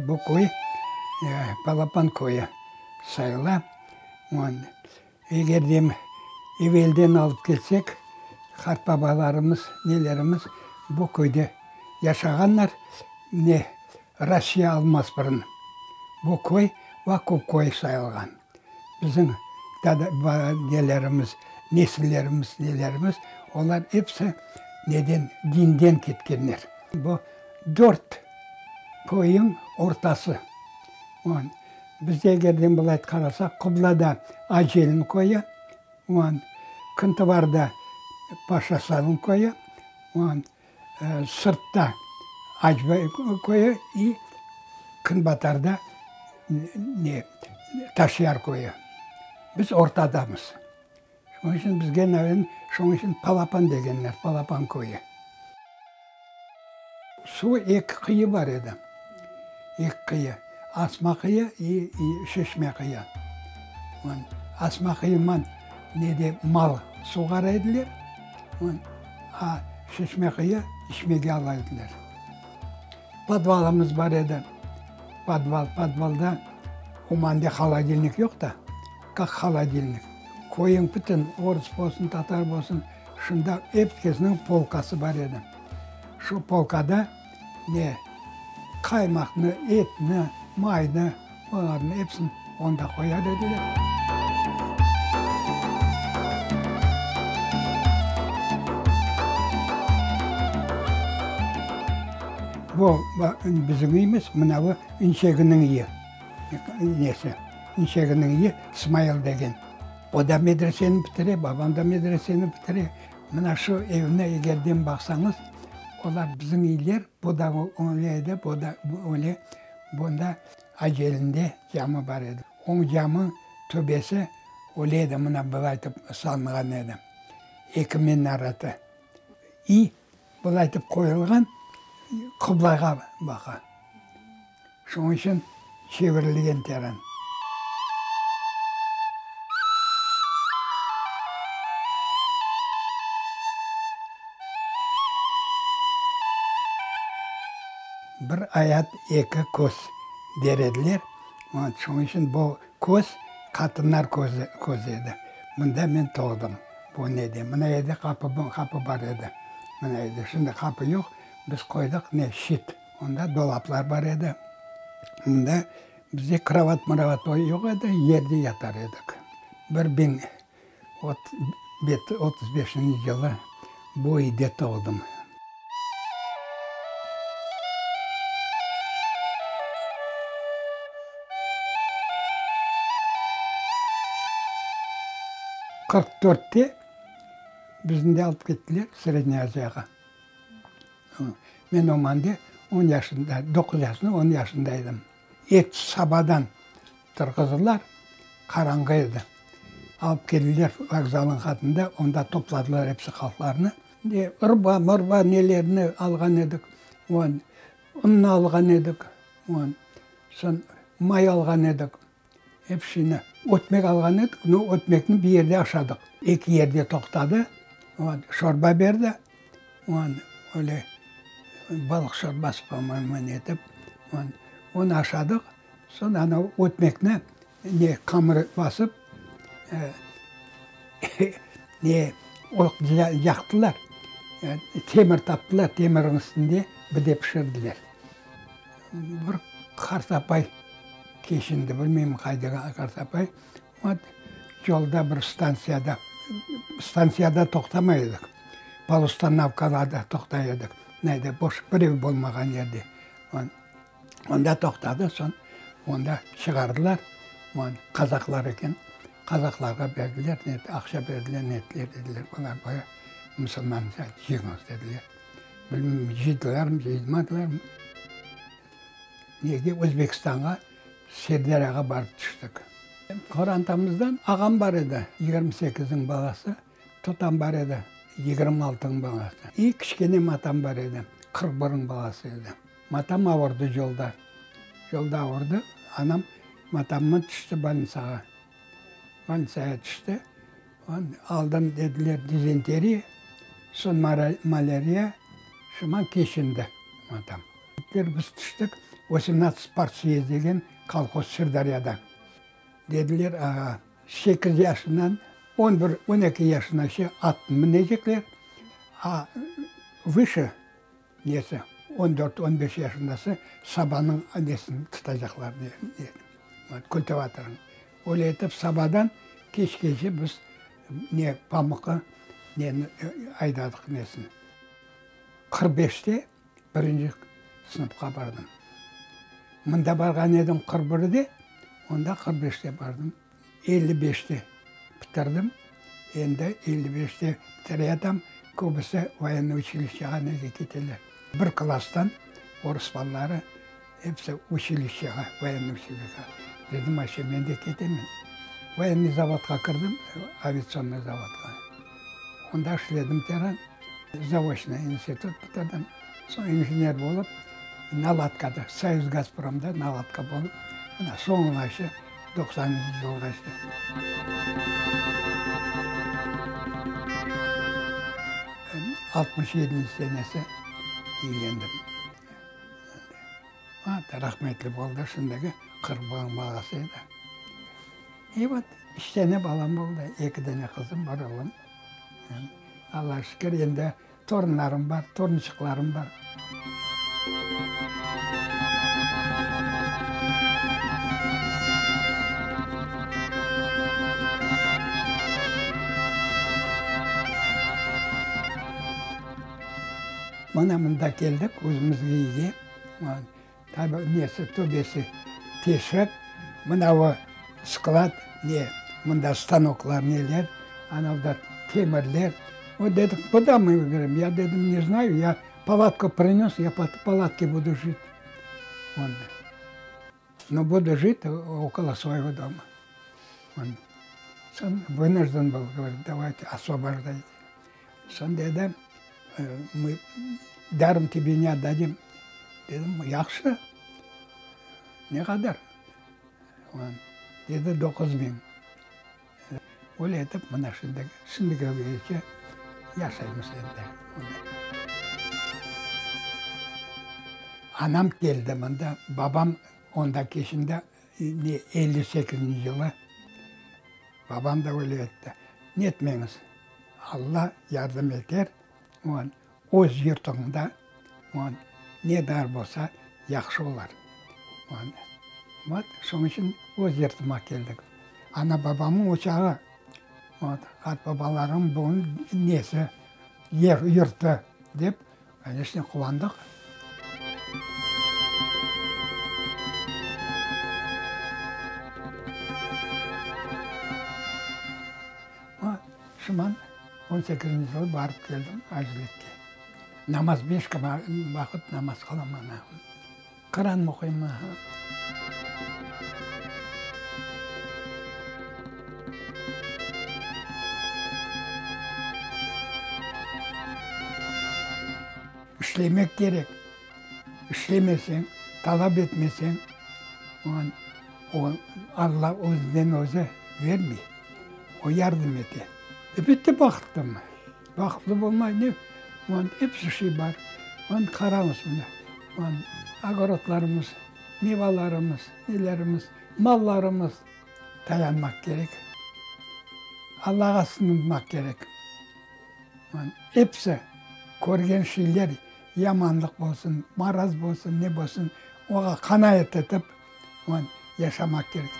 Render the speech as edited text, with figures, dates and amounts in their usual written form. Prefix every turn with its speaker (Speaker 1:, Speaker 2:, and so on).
Speaker 1: Bu köy Balaban köyü sayıla. Eger de evelden alıp kelsek, qartbabalarımız, nelerimiz bu köyde yaşağanlar, ne Rossiya almaz burun bu köy Vakup köyü sayılğan. Bizim nelerimiz, nesillerimiz, nelerimiz, olar episi neden, dinden ketkenler. Bu dört köyüñ ortası. Bizde egerden bılay qarasaq, qublada Acelin köyü, küntuvarda Paşasalın köyü, sırtta Acbay köyü i künbatarda ne, Taşyar köyü. Biz ortadamız. Şunıñ içün bizge şunıñ içün Palapan degenler, Palapan köyü. Suv eki qıyı bar edi. Eki qıyı, Asma qıyı i Şeşme qıyı. Asma qıyıman nede mal suğara ediler, a Şeşme qıyı içmege ala ediler. Podvalımız bar edi. Podval, podvalda o mande holodilnik yoq da, kak holodilnik? Köyüñ bütün, orus bolsun, tatar bolsun, şunda ep kesniñ polkası bar edi. Şu polkada ne qaymaqnı, etni, maynı, olarnı epsini onda qoyar ediler. Bu bizim üyümiz, mına bu İnçeginiñ üyi, nesi, İnçeginiñ üyi, Smail degen. O da medreseni bitire, babam da medreseni bitire. Mına şu evni egerden baqsañız, olar bizim üyler, bu da öyle edi, bu da öyle. Bunda Acelinde camı bar edi. Oñ camıñ töbesi öyle edi, mına bılaytıp salınğan edi. Eki minaretı. İ bılaytıp qoyulğan, qıblağa baqa. Şunıñ içün çevirilgen teren. Bir ayat, eki köz, der ediler. Şunıñ içün bu köz qatınlar közü, közü edi. Mında men doğdım, bu nede. Mına yerde qapı, qapı bar edi. Mına yerde. Şimdi qapı yoq, biz qoydıq ne, şit. Onda dolaplar bar edi. Mında bizde krovat-mravat yoq edi, yerde yatar edik. 1035 yılı bu üyde doğdım. Qırq dörtte bizni de alıp kettiler Srednâya Aziyağa. Men o mande on yaşında, doquz yaşında, on yaşında edim. Ert sabadan turğızdılar, qaranğı edi. Alıp keldiler vokzalnıñ qatında, onda topladılar episi halqlarnı. Urba, murba nelerni alğan edik, on, unnı alğan edik, on, soñ may alğan edik. Epsini ötmek alğan edik, no, ötmekni bir yerde aşadıq. Eki yerde toqtadı, şorba berdi, öyle balıq şorbası, po-moyemu, netip, onı aşadıq. Soñ ana ötmekni ne qamır basıp, ne oq yaqtılar, temir taptılar, temirniñ üstünde bir de pişirdiler. Bir qartapay keçindi, bilmeyim qayda qartapay, vot, yolda bir stantsiyada, stantsiyada toqtamay edik, polustanovkalarda toqtay edik, neyde, boş, birev bolmağan yerde. Onda toqtadı, soñ onda çıqardılar, qazaqlar eken, qazaqlarğa berdiler, aqça berdiler, nettiler, dediler, olar baya musulman, cıyıñız, dediler. Bilmeyim, cıydılarmı, cıymadılarmı. Nege Özbekistanğa, Serdarağa barıp tüştik. Qorantamızdan ağam bar edi, 28-niñ balası, totam bar edi, 26-nıñ balası. İ kiçkene matam bar edi, 41-niñ balası edi. Matam avurdı yolda. Yolda avurdı, anam matamman tüşti bolnitsağa. Bolnitsağa tüşti. Aldın dediler dizenteriya, soñ malâriya, şuman keçindi matam. Biz tüştik. Vosemnadtsat partsyezd degen kolhoz Sırdaryada. Dediler, sekiz yaşından on bir, on eki yaşınace at minecekler, a vışe nesi, on dört, on beş yaşındası sabanıñ nesini tutacaqlar, kultivatornıñ. Öyle etip sabadan keçkece biz ne pamuqı, neni aydadıq nesini. 45-te birinci sınıfqa bardım. Mında barğan edim 41-de, onda 45-te bardım. 55-te bitirdim. Endi 55-te bitireyatam, köbüsi voyennıy uçilişçeğa nege keteler. Bir klasstan orus balaları episi uçilişçeğa, voyennıy uçilişçeğa. Dedim, ayşe, men de ketemen. Voyennıy zavodqa kirdim, aviatsionnıy zavodqa. Onda işledim teren. Zaoçnıy institut bitirdim. Soñ injener bolıp, naladkada, Soyuzgazpromda naladka bolıp, mına soñunace, doqsanıncı yılğace. Altmış yedinci senesi üylendim. Rahmetli boldı, şimdiki 40 balası edi. İ vot, üç dane balam boldı, eki dane qızım, bir oğlum. Allağa şükür, endi torunlarım bar, torunçıqlarım bar. Mana mında keldik, özümizge evge. Tabi, nesi, töbesi teşik, mınavı sklad, ne, mında stanoklar, neler, anavda temirler. O, dedik, kuda mı berem? Ya, dedim, ne znayu, ya palatku prinös, ya pod palatke budu jit. Onda. No, budu jit okolo svoyego doma. On, soñ vınujden bıl, govorit, davayte, osvobojdayte. Soñ dedi, mı darım tebe ne otdadim. Dedim, yahşı, ne qadar? Dedi, 9000. Öyle etip, mına şimdi, şimdiki künge yaşaymız endi. Anam keldi mında, babam onda keçindi, 58-nci yılı. Babam da öyle etti. Netmeñiz, Alla yardım eter, öz yurtuñda ne bar bolsa, yahşı olar. Vot, şunıñ içün öz yurtuma keldik. Ana-babamnıñ ocağı, vot, qartbabalarım bunıñ nesi, yer, yurtu dep, koneçno, quvandıq. Şiman on sekizinci yılı barıp keldim acilikke. Namaz beş vaqıt namaz qılam ana. Quran oquyım. İşlemek kerek. İşlemeseñ, talap etmeseñ, Alla özünden özü vermey. O yardım ete. Elbette bahıtlım. Bahıtlı bolmay ne? Oan episi şey bar. Oan qarañız mına, oan ogorodlarımız, mevalarımız, nelerimiz, mallarımız. Tayanmaq kerek. Allağa sınınmaq kerek. Oan episi körgen şeyler, yamanlıq bolsun, maraz bolsun, ne bolsun, oğa qanaat etip, oan yaşamaq kerek.